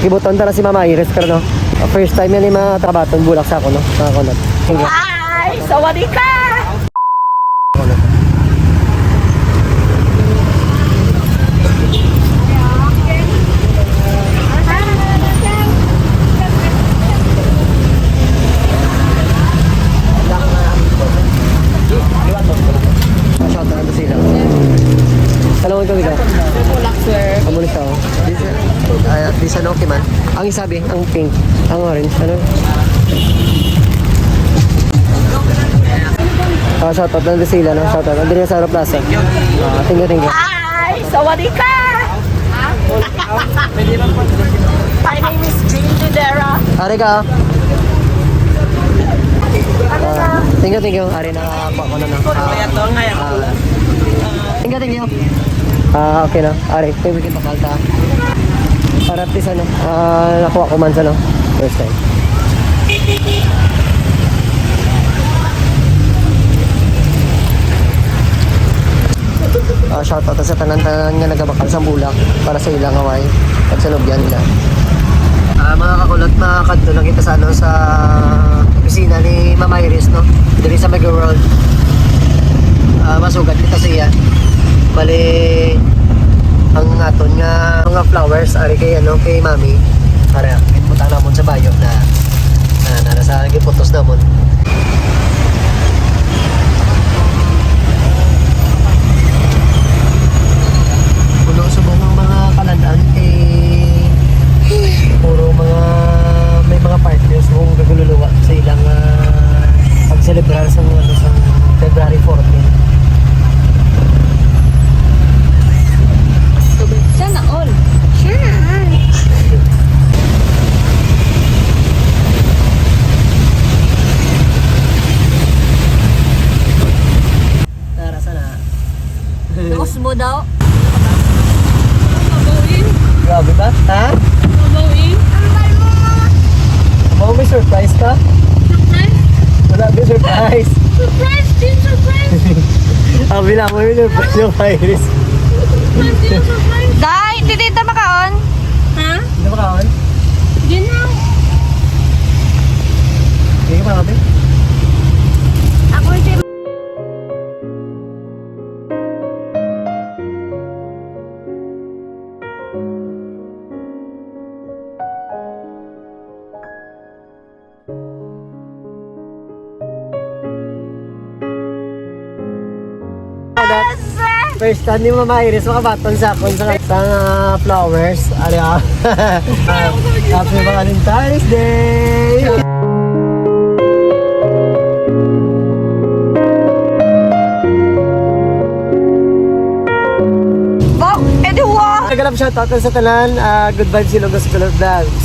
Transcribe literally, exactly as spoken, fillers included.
Gibuton ta na si Mama Iris, pero no, first time yan yung mga tabaton bulak sa ako, no? Mga kunat. Thank you. Hi! Sawadika! Shout out sa ila. Hello, ikaw, ikaw. Bulak, sir. Amo ni siya, oh. This, ah, this ano, okay man. Ang isabi, ang pink, ang orange, ano? Ah, shout out lang sa ila, no? Shout out. Andun sa Aeroplaza. Ah, thank you, thank you. Hi! Sawadika! My name is Jane Dudera. Ari ka. Ah, thank you, thank you. Ari na, kuha ko na, no? Ah, ah, thank you, thank you. Ah, okay na. Ari, pwede kita palta. Para at least, ano, ah, nakuha ko man sa, no? First time. Ah, shout out sa tanan-tanan nga nagabakal sang bulak para sa ilang haway at sa lubyan nila. Ah, mga kakulot, makakadto lang kita sa, ano, sa opisina ni Mama Iris, no? Diri sa Mega World. Ah, masugat kita sa iya. Bali, ang aton nga mga flowers, ari kay, ano, kay Mami. Para, ginbutang namon sa bayo na, na, na, sa giputos namon. Puno subong ang mga kalan-an kay puro mga, may mga partners mo ang gagululuwa sa ilang, ah, pagselebrar sa mga, ano, sa February fourteen. Sana all. Sana all. Tara, sana. Tapos mo daw. Mabawi. Grabe ba? Ha? Mabawi. Mao may surprise ka? Surprise? Wala, may surprise. Surprise! Din surprise! Abi na mo, may surprise yung virus. Surprise! Din surprise! Day, hindi dito makaon. Ha? Hindi makaon? Di na. Hindi ka makaon? Ako yung First time ni Mama Iris makabaton sa akon sa, sa, ah, flowers. Ari, ah. Ah, Happy Valentine's Day! Bak, pwede wa? Nagalang shoutout sa tanan. Ah, good vibes, Ilonggo sa Kulot Vlogs.